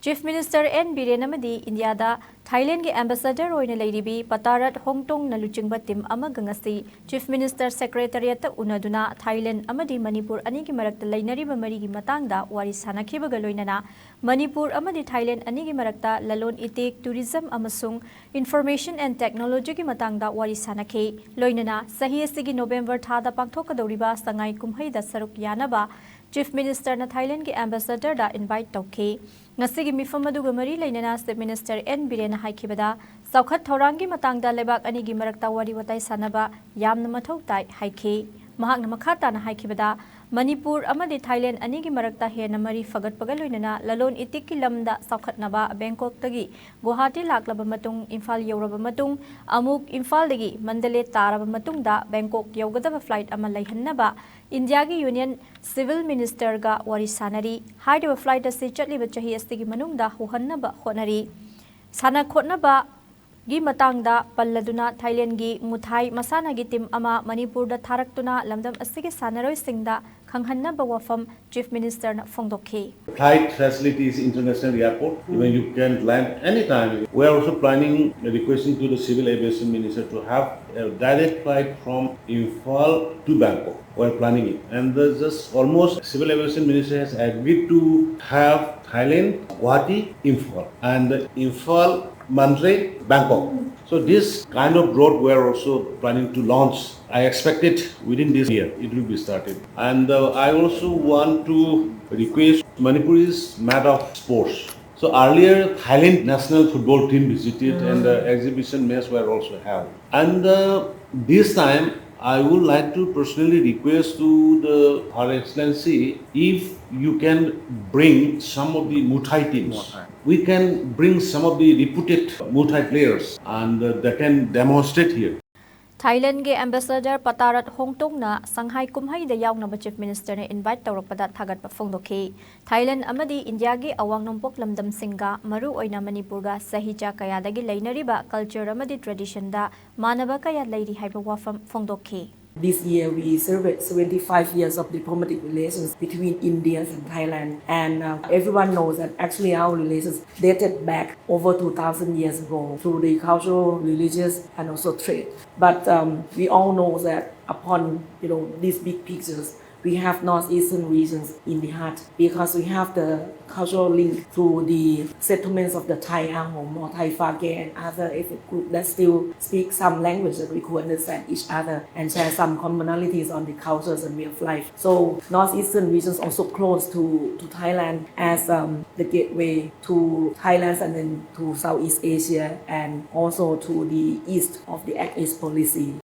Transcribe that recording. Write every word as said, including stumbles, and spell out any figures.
Chief Minister N Biren ꯑꯃꯗꯤ ꯏꯟꯗꯤꯌꯥꯗ ꯊꯥꯏꯂꯦꯟꯒꯤ ambassador ꯑꯣꯏꯅ ꯂꯩꯔꯤꯕꯤ ꯄꯇꯥꯔꯠ ꯍꯣꯡꯇꯣꯡꯅ ꯂꯨꯆꯤꯡꯕ team ꯑꯃꯒ ꯉꯁꯤ Chief Minister Secretariatꯇ ꯎꯅꯗꯨꯅ ꯊꯥꯏꯂꯦꯟ ꯑꯃꯗꯤ ꯃꯅꯤꯄꯨꯔ ꯑꯅꯤꯒꯤ ꯃꯔꯛꯇ ꯂꯩꯅꯔꯤꯕ ꯃꯔꯤꯒꯤ ꯃꯇꯥꯡꯗ ꯋꯥꯔꯤ ꯁꯥꯅꯈꯤꯕꯒ ꯂꯣꯏꯅꯅ ꯃꯅꯤꯄꯨꯔ ꯑꯃꯗꯤ ꯊꯥꯏꯂꯦꯟ ꯑꯅꯤꯒꯤ ꯃꯔꯛꯇ ꯂꯂꯣꯟ ꯏꯇꯤꯛ, tourism ꯑꯃꯁꯨꯡ information and technologyꯒꯤ ꯃꯇꯥꯡꯗ ꯋꯥꯔꯤ ꯁꯥꯅꯈꯤ꯫ ꯂꯣꯏꯅꯅ ꯆꯍꯤ ꯑꯁꯤꯒꯤ November ꯊꯥꯗ ꯄꯥꯡꯊꯣꯛꯀꯗꯧꯔꯤꯕ ꯁꯉꯥꯏ ꯀꯨꯝꯍꯩꯗ ꯁꯔꯨꯛ ꯌꯥꯅꯕ Chief Ministerꯅ ꯊꯥꯏꯂꯦꯟꯒꯤ ambassadorꯗ invite ꯇꯧꯈꯤ꯫ ꯉꯁꯤꯒꯤ ꯃꯤꯐꯝ ꯑꯗꯨꯒ ꯃꯔꯤ ꯂꯩꯅꯅ Chief Minister N ꯕꯤꯔꯦꯟꯅ ꯍꯥꯏꯈꯤꯕꯗ, ꯆꯥꯎꯈꯠ ꯊꯧꯔꯥꯡꯒꯤ ꯃꯇꯥꯡꯗ ꯂꯩꯕꯥꯛ ꯑꯅꯤꯒꯤ ꯃꯔꯛꯇ ꯋꯥꯔꯤ ꯋꯥꯇꯥꯏ ꯁꯥꯟꯅꯕ ꯌꯥꯝꯅ ꯃꯊꯧ ꯇꯥꯏ ꯍꯥꯏꯈꯤ꯫ ꯃꯍꯥꯛꯅ ꯃꯈꯥ ꯇꯥꯅ ꯍꯥꯏꯈꯤꯕꯗ, ꯃꯅꯤꯄꯨꯔ ꯑꯃꯗꯤ ꯊꯥꯏꯂꯦꯟ ꯑꯅꯤꯒꯤ ꯃꯔꯛꯇ ꯍꯦꯟꯅ ꯃꯔꯤ ꯐꯒꯠꯄꯒ ꯂꯣꯏꯅꯅ ꯂꯂꯣꯟ ꯏꯇꯤꯛꯀꯤ ꯂꯝꯗ ꯆꯥꯎꯈꯠꯅꯕ ꯕꯦꯡꯀꯣꯛꯇꯒꯤ ꯒꯨꯋꯥꯍꯥꯇꯤ ꯂꯥꯛꯂꯕ ꯃꯇꯨꯡ, ꯏꯝꯐꯥꯜ ꯌꯧꯔꯕ ꯃꯇꯨꯡ, ꯑꯃꯨꯛ ꯏꯝꯐꯥꯜꯗꯒꯤ ꯃꯟꯗꯂꯦ ꯇꯥꯔꯕ ꯃꯇꯨꯡꯗ ꯕꯦꯡꯀꯣꯛ ꯌꯧꯒꯗꯕ flight ꯑꯃ ꯂꯩꯍꯟꯅꯕ ꯏꯟꯗꯤꯌꯥꯒꯤ Union Civil Ministerꯒ ꯋꯥꯔꯤ ꯁꯥꯅꯔꯤ꯫ ꯍꯥꯏꯔꯤꯕ flight ꯑꯁꯤ ꯆꯠꯂꯤꯕ ꯆꯍꯤ ꯑꯁꯤꯒꯤ ꯃꯅꯨꯡꯗ ꯍꯧꯍꯟꯅꯕ ꯍꯣꯠꯅꯔꯤ꯫ ꯁꯥꯟꯅ ꯈꯣꯠꯅꯕꯒꯤ ꯃꯇꯥꯡꯗ ꯄꯜꯂꯗꯨꯅ ꯊꯥꯏꯂꯦꯟꯒꯤ ꯃꯨꯊꯥꯏ ꯃꯁꯥꯟꯅꯒꯤ team ꯑꯃ ꯃꯅꯤꯄꯨꯔꯗ ꯊꯥꯔꯛꯇꯨꯅ ꯂꯝꯗꯝ ꯑꯁꯤꯒꯤ ꯁꯥꯟꯅꯔꯣꯏꯁꯤꯡꯗ ꯈꯪꯍꯟꯅꯕ ꯋꯥꯐꯝ Chief Ministerꯅ ꯐꯣꯡꯗꯣꯛꯈꯤ꯫ Flight facilities, international airport, even you can land anytime. We are also planning, requesting to the Civil Aviation Minister to have a direct flight from Imphal to Bangkok. We are planning it. And there's just almost Civil Aviation Minister has agreed to have Thailand, Guwahati, Imphal. And Imphal, Mandalay, Bangkok. So this kind of road we are also planning to launch. I expect it within this year, it will be started. And uh, I also want to request, Manipur is mad of sports. So earlier, Thailand national football team visited and uh, exhibition match were also held. And uh, this time, I would like to personally request to the Her Excellency if you can bring some of the Muay Thai teams. Muay Thai. We can bring some of the reputed Muay Thai players and uh, they can demonstrate here. ꯊꯥꯏꯂꯦꯟꯒꯤ ambassador ꯄꯇꯥꯔꯠ ꯍꯣꯡꯇꯣꯡꯅ ꯁꯪꯍꯥꯏ ꯀꯨꯝꯍꯩꯗ ꯌꯥꯎꯅꯕ Chief Ministerꯅ invite ꯇꯧꯔꯛꯄꯗ ꯊꯥꯒꯠꯄ ꯐꯣꯡꯗꯣꯛꯈꯤ꯫ Thailand ꯑꯃꯗꯤ ꯏꯟꯗꯤꯌꯥꯒꯤ ꯑꯋꯥꯡ ꯅꯣꯡꯄꯣꯛ ꯂꯝꯗꯝꯁꯤꯡꯒ, ꯃꯔꯨ ꯑꯣꯏꯅ ꯃꯅꯤꯄꯨꯔꯒ ꯆꯍꯤ ꯆꯥ ꯀꯌꯥꯗꯒꯤ ꯂꯩꯅꯔꯤꯕ culture ꯑꯃꯗꯤ traditionꯗ ꯃꯥꯟꯅꯕ ꯀꯌꯥ ꯂꯩꯔꯤ ꯍꯥꯏꯕ ꯋꯥꯐꯝ ꯐꯣꯡꯗꯣꯛꯈꯤ꯫ This year, we celebrate seventy-five years of diplomatic relations between India and Thailand. And uh, everyone knows that actually our relations dated back over two thousand years ago through the cultural, religious, and also trade. But um, we all know that upon, you know, these big pictures, we have northeastern regions in the heart because we have the cultural link through the settlements of the Thai Angom or Thai Fake and other ethnic groups that still speak some language that we could understand each other and share some commonalities on the cultures and way of life. So northeastern regions also close to, to Thailand as um, the gateway to Thailand and then to Southeast Asia and also to the east of the Act East policy.